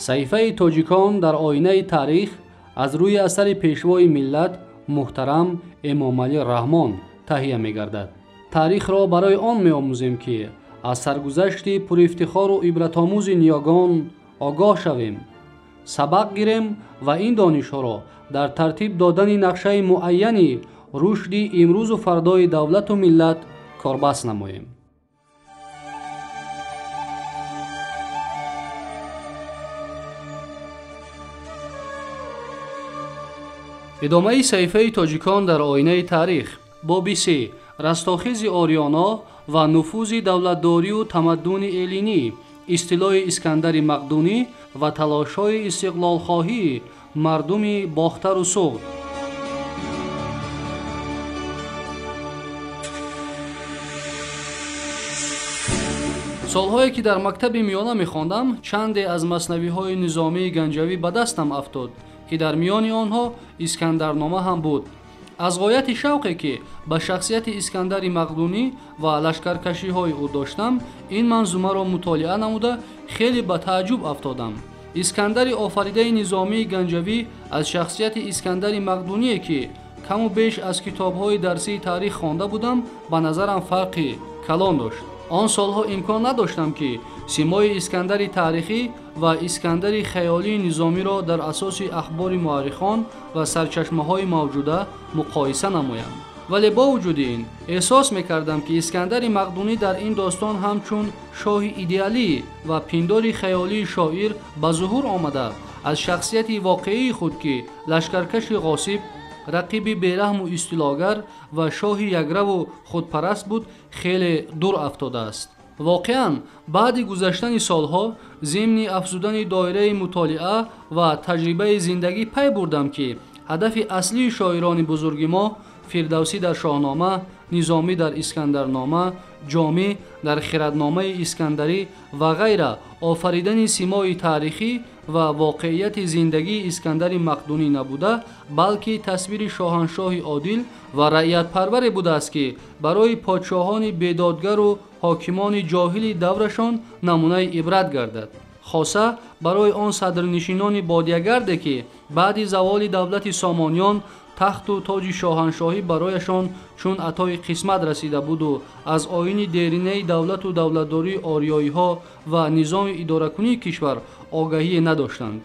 Саҳифаи тоҷикон дар оинаи таърих аз рӯи асари пешвои миллат муҳтарам Эмомалӣ Раҳмон таҳия мегардад. Таърихро барои он меомӯзем, ки аз саргузашти пурифтихору ибратомӯзи ниёгон огоҳ шавем, сабақ гирем ва ин донишҳоро дар тартиб додани нақшаи муайяни рушди имрӯзу фардои давлату миллат корбаст намоем. Идомаи саҳифаи тоҷикон дар оинаи таърих. Боби се: растохези ориёно ва нуфузи давлатдорию тамаддуни эллинӣ, истилои Искандари Мақдунӣ ва талошҳои истиқлолхоҳии мардуми Бохтару Суғд. Солҳое ки дар мактаби миёна мехондам, чанде аз маснавиҳои Низомии Ганҷавӣ ба дастам афтод, ки дар миёни онҳо Искандарнома ҳам буд. Аз ғояти шавқе ки ба шахсияти Искандари Мақдунӣ ва лашкаркашиҳои ӯ доштам, ин манзумаро мутолиа намуда хеле ба тааҷҷуб афтодам. Искандари офаридаи Низомии Ганҷавӣ аз шахсияти Искандари Мақдуние, ки каму беш аз китобҳои дарсии таърих хонда будам, ба назарам фарқи калон дошт. Он солҳо имкон надоштам, ки симои Искандари таърихӣ ва Искандари хаёлии Низомиро дар асоси ахбори муаррихон ва сарчашмаҳои мавҷуда муқоиса намоям. Вале бо вуҷуди ин эҳсос мекардам, ки Искандари Мақдунӣ дар ин достон ҳамчун шоҳи идеалӣ ва пиндори хаёлии шоир ба зуҳур омада, аз шахсияти воқеии худ, ки лашкаркаши ғосиб, рақиби бераҳму истилогар ва шоҳи якраву худпараст буд, хеле дур афтодааст. Воқеан, баъди гузаштани солҳо, зимни афзудани доираи мутолиа ва таҷрибаи зиндагӣ пай бурдам, ки ҳадафи аслии шоирони бузурги мо Фирдавсӣ дар Шоҳнома, Низомӣ дар Искандарнома, Ҷомӣ дар Хиратномаи Искандарӣ ва ғайра офаридани симои таърихӣ ва воқеияти зиндагии Искандари Мақдунӣ набуда, балки тасвири шоҳаншоҳи одил ва раиятпарваре будааст, ки барои подшоҳони бедодгару ҳокимони ҷоҳили даврашон намунаи ибрат гардад. Хоса барои он садрнишинони бодиягарде, ки баъди заволи давлати Сомониён тахту тоҷи шоҳаншоҳӣ барояшон чун атои қисмат расида буду аз оини деринаи давлату давлатдории ориёиҳо ва низоми идоракунии кишвар огаҳие надоштанд.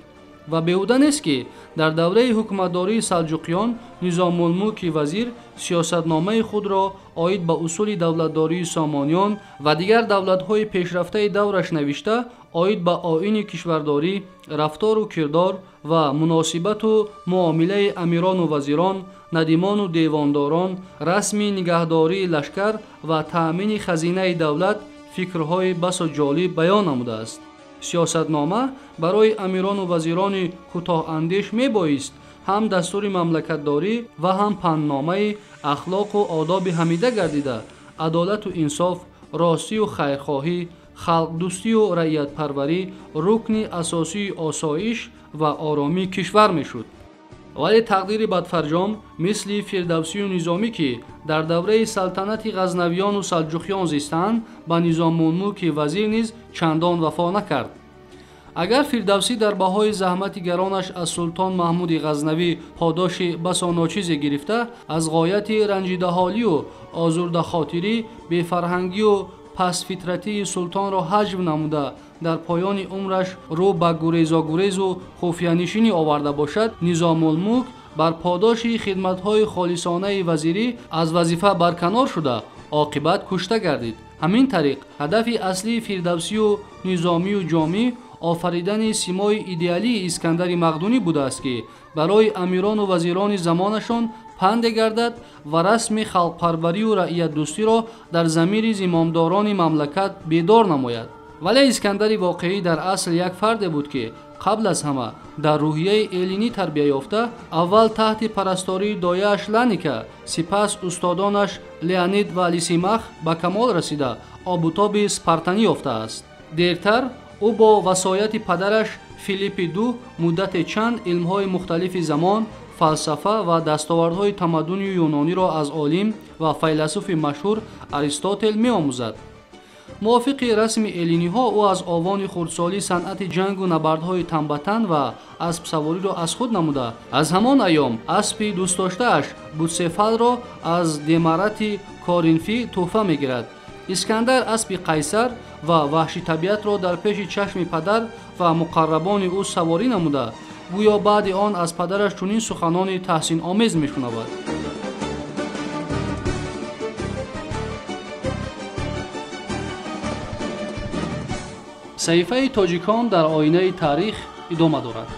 Ва беҳуда нест, ки дар давраи ҳукуматдории салҷуқиён Низомулмулки вазир сиёсатномаи худро оид ба усули давлатдории Сомониён ва дигар давлатҳои пешрафтаи давраш навишта, оид ба оини кишвардорӣ, рафтору кирдор ва муносибату муомилаи амирону вазирон, надимону девондорон, расми нигаҳдории лашкар ва таъмини хазинаи давлат фикрҳои басо ҷолиб баён намудааст. Сиёсатнома барои амирону вазирони кӯтоҳандеш мебоист ҳам дастури мамлакатдорӣ ва ҳам пандномаи ахлоқу одоби ҳамида гардида, адолату инсоф, ростию хайрхоҳӣ, халқдӯстию раиятпарварӣ рукни асосии осоиш ва оромии кишвар мешуд. Вале тақдири бадфарҷом мисли Фирдавсию Низомӣ, ки дар давраи салтанати ғазнавиёну салҷуқиён зистанд, ба Низомулмулки вазир низ чандон вафо накард. Агар Фирдавсӣ дар баҳои заҳмати гаронаш аз султон Маҳмуди Ғазнавӣ подоши басо ночизе гирифта, аз ғояти ранҷидаҳолию озурдахотирӣ, бефарҳангию пастфитратии султонро ҳаҷв намуда, дар поёни умраш рӯ ба гурезогурезу хуфиянишинӣ оварда бошад, Низомулмулк бар подоши хидматҳои холисонаи вазирӣ аз вазифа барканор шуда, оқибат кушта гардид. Ҳамин тариқ ҳадафи аслии Фирдавсию Низомию Ҷомӣ офаридани симои идеалии Искандари Мақдунӣ будааст, ки барои амирону вазирони замонашон панде гардад ва расми халқпарварию раиятдӯстиро дар замири зимомдорони мамлакат бедор намояд. Вале Искандари воқеӣ дар асл як фарде буд, ки қабл аз ҳама дар рӯҳияи эллинӣ тарбия ёфта, аввал таҳти парастории дояаш Ланика, сипас устодонаш Леонид ва Лисимах ба камол расида, обутоби спартанӣ ёфтааст. Дертар ӯ бо васояти падараш Филиппи ду муддате чанд илмҳои мухталифи замон, фалсафа ва дастовардҳои тамаддуни юнониро аз олим ва файласуфи машҳур Аристотел меомӯзад. Мувофиқи расми эллиниҳо, ӯ аз овони хурдсолӣ санъати ҷангу набардҳои танбатан ва аспсавориро аз худ намуда, аз ҳамон айём аспи дӯстдоштааш Бутсефалро аз Демарати Коринфӣ тӯҳфа мегирад. Искандар аспи қайсар ва ваҳши табиатро дар пеши чашми падар ва муқаррабони ӯ саворӣ намуда, гӯё баъди он аз падараш чунин суханони таҳсиномез мешунавад. Саҳифаи тоҷикон дар оинаи таърих идома дорад.